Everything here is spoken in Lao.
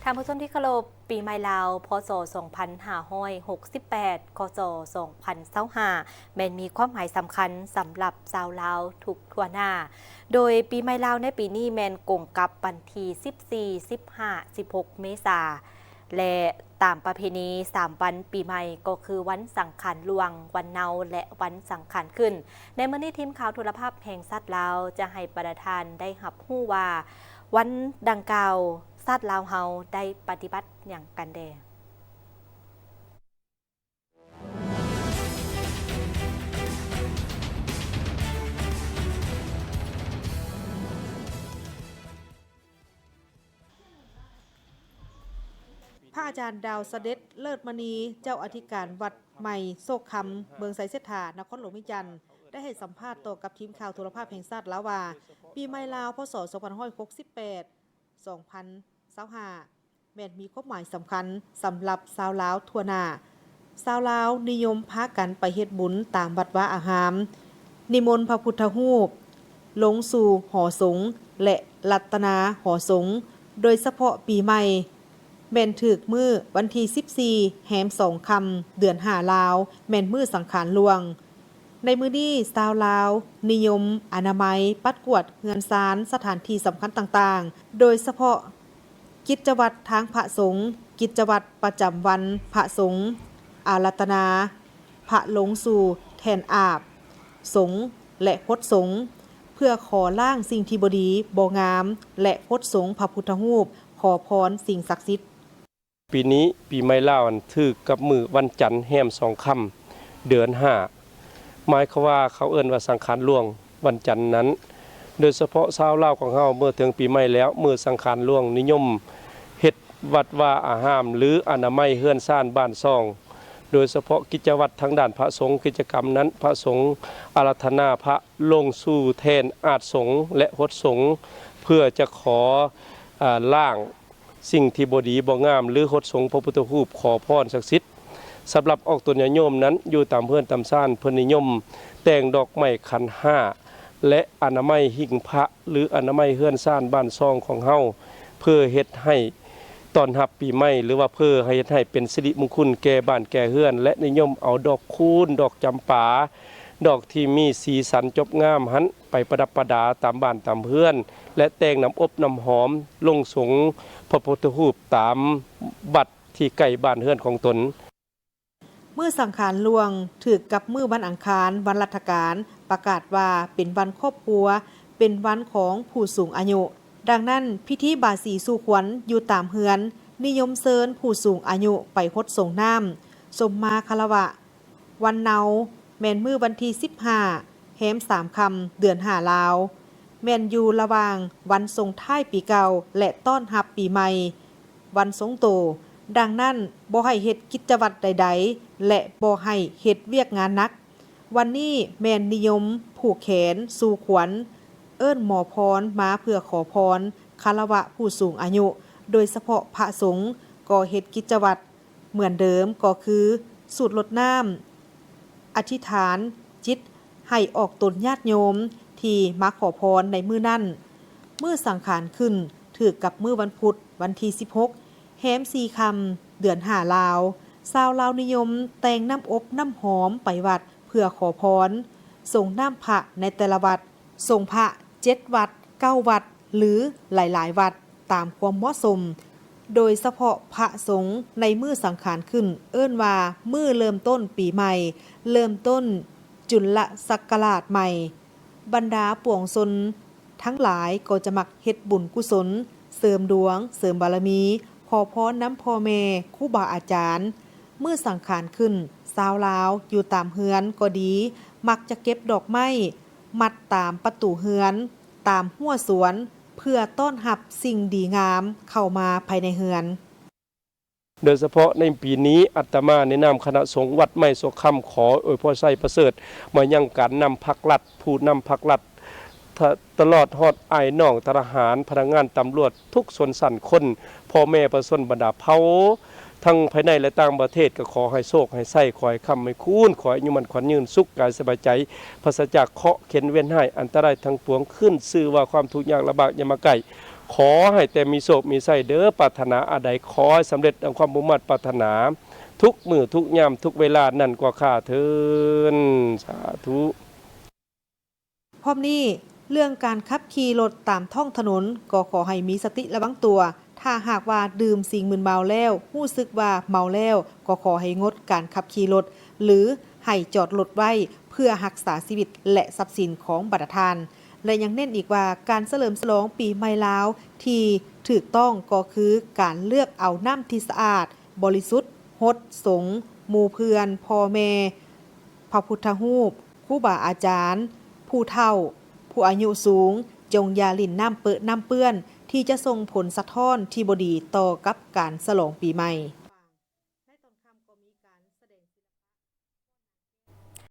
ທ່ານຜູ້ຊົມທີ່ເຄົາລົບ, ປີໃໝ່ລາວ ພ.ສ. ສອງພັນຫ້າຮ້ອຍຫົກສິບແປດ ຄ.ສ. ສອງພັນຊາວຫ້າ ແມ່ນມີຄວາມໝາຍສຳຄັນສຳລັບຊາວລາວທຸກທົ່ວໜ້າ, ໂດຍປີໃໝ່ລາວໃນປີນີ້ແມ່ນກົງກັບວັນທີສິບສີ່ ສິບຫ້າ ສິບຫົກ ເມສາ ແລະ ຕາມປະເພນີສາມວັນປີໃໝ່ ກໍຄືວັນສັງຂານຫຼວງ, ວັນເນົາ ແລະ ວັນສັງຂານຂຶ້ນ. ໃນມື້ນີ້ ທີມຂ່າວໂທລະພາບແຫ່ງຊາດລາວຈະໃຫ້ບັນດາທ່ານໄດ້ຮັບຮູ້ວ່າ ວັນດັ່ງກ່າວ ຊາດລາວເຮົາໄດ້ປະຕິບັດຫຍັງກັນແດ່? ພະອາຈານ ດາວສະເດັດ ເລີດມະນີ ເຈົ້າອະທິການວັດໃໝ່ໂຊກຄຳ ເມືອງໄຊເສດຖາ ນະຄອນຫຼວງວຽງຈັນ ໄດ້ໃຫ້ສຳພາດຕໍ່ກັບທີມຂ່າວໂທລະພາບແຫ່ງຊາດລາວວ່າ ປີໃໝ່ລາວ ພ.ສ. ສອງພັນຫ້າຮ້ອຍຫົກສິບແປດ ສອງພັນຊາວຫ້າ ແມ່ນມີຄວາມໝາຍສຳຄັນສຳລັບຊາວລາວທົ່ວໜ້າ. ຊາວລາວນິຍົມພາກັນໄປເຮັດບຸນຕາມວັດວາອາຮາມ, ນິມົນພະພຸດທະຮູບລົງສູ່ຫໍສົງ ແລະ ລັດຕະນາຫໍສົງ, ໂດຍສະເພາະປີໃໝ່ ແມ່ນຖືກມື້ວັນທີສິບສີ່ ແຮມສອງຄ່ຳ ເດືອນຫ້າລາວ ແມ່ນມື້ສັງຂານຫຼວງ. ໃນມື້ນີ້ ຊາວລາວນິຍົມອະນາໄມ ປັດກວາດເຮືອນຊານ ສະຖານທີ່ສຳຄັນຕ່າງໆ ໂດຍສະເພາະກິດຈະວັດທາງພະສົງ, ກິດຈະວັດປະຈຳວັນພະສົງ, ອາລາທະນາພະລົງສູ່ແທ່ນອາບສົງ ແລະ ຫົດສົງ ເພື່ອຂໍລ້າງສິ່ງທີ່ບໍ່ດີບໍ່ງາມ ແລະ ຫົດສົງພະພຸດທະຮູບ, ຂໍພອນສິ່ງສັກສິດ. ປີນີ້ປີໃໝ່ລາວນັ້ນຖືກກັບມື້ວັນຈັນແຮມສອງຄ່ຳເດືອນຫ້າ ໝາຍຄວາມວ່າເຂົາເອີ້ນວ່າສັງຂານຫຼວງວັນຈັນນັ້ນ. ໂດຍສະເພາະຊາວລາວຂອງເຮົາເມື່ອເຖິງປີໃໝ່ແລ້ວ ມື້ສັງຂານຫຼວງນິຍົມເຮັດວັດວາອາຮາມ ຫຼື ອະນາໄມເຮືອນຊານບ້ານຊ່ອງ, ໂດຍສະເພາະກິດຈະວັດທາງດ້ານພະສົງ, ກິດຈະກຳນັ້ນພະສົງອາລາທະນາພະລົງສູ່ແທ່ນອາດສົງ ແລະ ຫົດສົງ ເພື່ອຈະຂໍ ອາ ລ້າງ ສິ່ງທີ່ບໍ່ດີບໍ່ງາມ ຫຼື ຫົດສົງພະພຸດທະຮູບ ຂໍພອນສັກສິດ. ສຳລັບອອກຕົນຍາດໂຍມນັ້ນ ຢູ່ຕາມເຮືອນຕາມຊານ ເພິ່ນນິຍົມແຕ່ງດອກໄມ້ຂັນຫ້າ ແລະ ອະນາໄມຫິ້ງພະ ຫຼື ອະນາໄມເຮືອນຊານບ້ານຊ່ອງຂອງເຮົາ ເພື່ອເຮັດໃຫ້ຕ້ອນຮັບປີໃໝ່ ຫຼືວ່າເພື່ອໃຫ້ເຮັດໃຫ້ເປັນສິລິມຸງຄຸນແກ່ບ້ານແກ່ເຮືອນ ແລະ ນິຍົມເອົາດອກຄູນ, ດອກຈຳປາ, ດອກທີ່ມີສີສັນຈົບງາມຫັ້ນ ໄປປະດັບປະດາຕາມບ້ານຕາມເຮືອນ ແລະ ແຕ່ງນ້ຳອົບນ້ຳຫອມລົງສົງພະພຸດທະຮູບຕາມວັດທີ່ໃກ້ບ້ານເຮືອນຂອງຕົນ. ມື້ສັງຂານຫຼວງຖືກກັບມື້ວັນອັງຄານ, ວັນລັດຖະການ, ປະກາດວ່າເປັນວັນຄອບຄົວ, ເປັນວັນຂອງຜູ້ສູງອາຍຸ. ດັ່ງນັ້ນ, ພິທີບາສີສູ່ຂວັນຢູ່ຕາມເຮືອນ ນິຍົມເຊີນຜູ້ສູງອາຍຸໄປຫົດສົງນ້ຳ, ຊົມມາຄາລະວະ. ວັນເນົາ ແມ່ນມື້ວັນທີສິບຫ້າ ແຮມສາມຄ່ຳ ເດືອນຫ້າລາວ, ແມ່ນຢູ່ລະຫວ່າງວັນສົ່ງທ້າຍປີເກົ່າ ແລະ ຕ້ອນຮັບປີໃໝ່, ວັນຊົງໂຕ. ດັ່ງນັ້ນ, ບໍ່ໃຫ້ເຮັດກິດຈະວັດໃດໆ ແລະ ບໍ່ໃຫ້ເຮັດວຽກງານໜັກ. ວັນນີ້ແມ່ນນິຍົມຜູກແຂນສູ່ຂວັນ, ເອີ້ນໝໍພອນມາເພື່ອຂໍພອນ, ຄາລະວະຜູ້ສູງອາຍຸ, ໂດຍສະເພາະພະສົງກໍເຮັດກິດຈະວັດ ເໝືອນເດີມກໍຄືສູດລົດນ້ຳ, ອະທິຖານຈິດໃຫ້ອອກຕົນຍາດໂຍມທີ່ມາຂໍພອນໃນມື້ນັ້ນ. ມື້ສັງຂານຂຶ້ນຖືກກັບມື້ວັນພຸດ ວັນທີສິບຫົກ ແຮມສີ່ຄ່ຳ ເດືອນຫ້າລາວ, ຊາວລາວນິຍົມແຕ່ງນ້ຳອົບນ້ຳຫອມໄປວັດເພື່ອຂໍພອນ, ສົງນ້ຳພະໃນແຕ່ລະວັດ, ສົງພະເຈັດວັດ, ເກົ້າວັດ ຫຼື ຫຼາຍໆວັດ ຕາມຄວາມເໝາະສົມ, ໂດຍສະເພາະພະສົງໃນມື້ສັງຂານຂຶ້ນ ເອີ້ນວ່າມື້ເລີ່ມຕົ້ນປີໃໝ່, ເລີ່ມຕົ້ນຈຸນລະສັກກະລາດໃໝ່. ບັນດາປວງຊົນທັງຫຼາຍກໍຈະມັກເຮັດບຸນກຸສົນ, ເສີມດວງ, ເສີມບາລະມີ, ຂໍພອນນຳພໍ່ແມ່, ຄູບາອາຈານ. ມື້ສັງຂານຂຶ້ນ, ຊາວລາວຢູ່ຕາມເຮືອນກໍດີ, ມັກຈະເກັບດອກໄມ້ ມັດຕາມປະຕູເຮືອນ, ຕາມຮົ້ວສວນ ເພື່ອຕ້ອນຮັບສິ່ງດີງາມເຂົ້າມາພາຍໃນເຮືອນ. ໂດຍສະເພາະໃນປີນີ້, ອາດຕະມາໃນນາມຄະນະສົງວັດໄມ້ໂຊກຄຳ ຂໍອວຍພອນໄຊປະເສີດມາຍັງການນຳພັກລັດ, ຜູ້ນຳພັກລັດ ຕະ ຕະຫຼອດຮອດອ້າຍນ້ອງທະຫານ, ພະນັກງານຕຳຫຼວດທຸກຊົນຊັ້ນຄົນ, ພໍ່ແມ່ປະຊາຊົນບັນດາເຜົ່າ ທັງພາຍໃນ ແລະ ຕ່າງປະເທດ ກໍຂໍໃຫ້ໂຊກໃຫ້ໄຊ, ຂໍໃຫ້ຄ້ຳໃຫ້ຄູນ, ຂໍໃຫ້ອາຍຸໝັ້ນຂວັນຍືນ, ສຸກກາຍສະບາຍໃຈ, ປາສະຈາກເຄາະເຂັນເວນຮ້າຍອັນຕະລາຍທັງປວງ, ຂຶ້ນຊື່ວ່າຄວາມທຸກຍາກລຳບາກຢ່າມາໃກ້, ຂໍໃຫ້ແຕ່ມີໂຊກມີໄຊເດີ ປາດຖະໜາອັນໃດຂໍໃຫ້ສຳເລັດດັ່ງຄວາມມຸ່ງມາດປາດຖະໜາ ທຸກມື້ທຸກຍາມທຸກເວລານັ້ນກວ່າຂ້າເທີ້ນ ສາທຸ. ພ້ອມນີ້ ເລື່ອງການຂັບຂີ່ລົດຕາມທ້ອງຖະໜົນ ກໍຂໍໃຫ້ມີສະຕິລະວັງຕົວ ຖ້າຫາກວ່າດື່ມສິ່ງມຶນເມົາແລ້ວ ຮູ້ສຶກວ່າເມົາແລ້ວ ກໍຂໍໃຫ້ງົດການຂັບຂີ່ລົດ ຫຼື ໃຫ້ຈອດລົດໄວ້ ເພື່ອຮັກສາຊີວິດ ແລະ ຊັບສິນຂອງບັນດາທ່ານ ແລະ ຍັງເນັ້ນອີກວ່າ ການສະເຫຼີມສະຫຼອງປີໃໝ່ລາວ ທີ່ຖືກຕ້ອງກໍຄືການເລືອກເອົານ້ຳທີ່ສະອາດ, ບໍລິສຸດ, ຫົດ, ສົງ, ໝູ່ເພື່ອນ, ພໍ່ແມ່, ພະພຸດທະຮູບ, ຄູບາອາຈານ, ຜູ້ເຖົ້າ, ຜູ້ອາຍຸສູງ, ຈົ່ງຢ່າຫຼິ້ນນ້ຳເປິະນ້ຳເປື້ອນ ທີ່ຈະສົ່ງຜົນສະທ້ອນທີ່ບໍ່ດີຕໍ່ກັບການສະຫຼອງປີໃໝ່.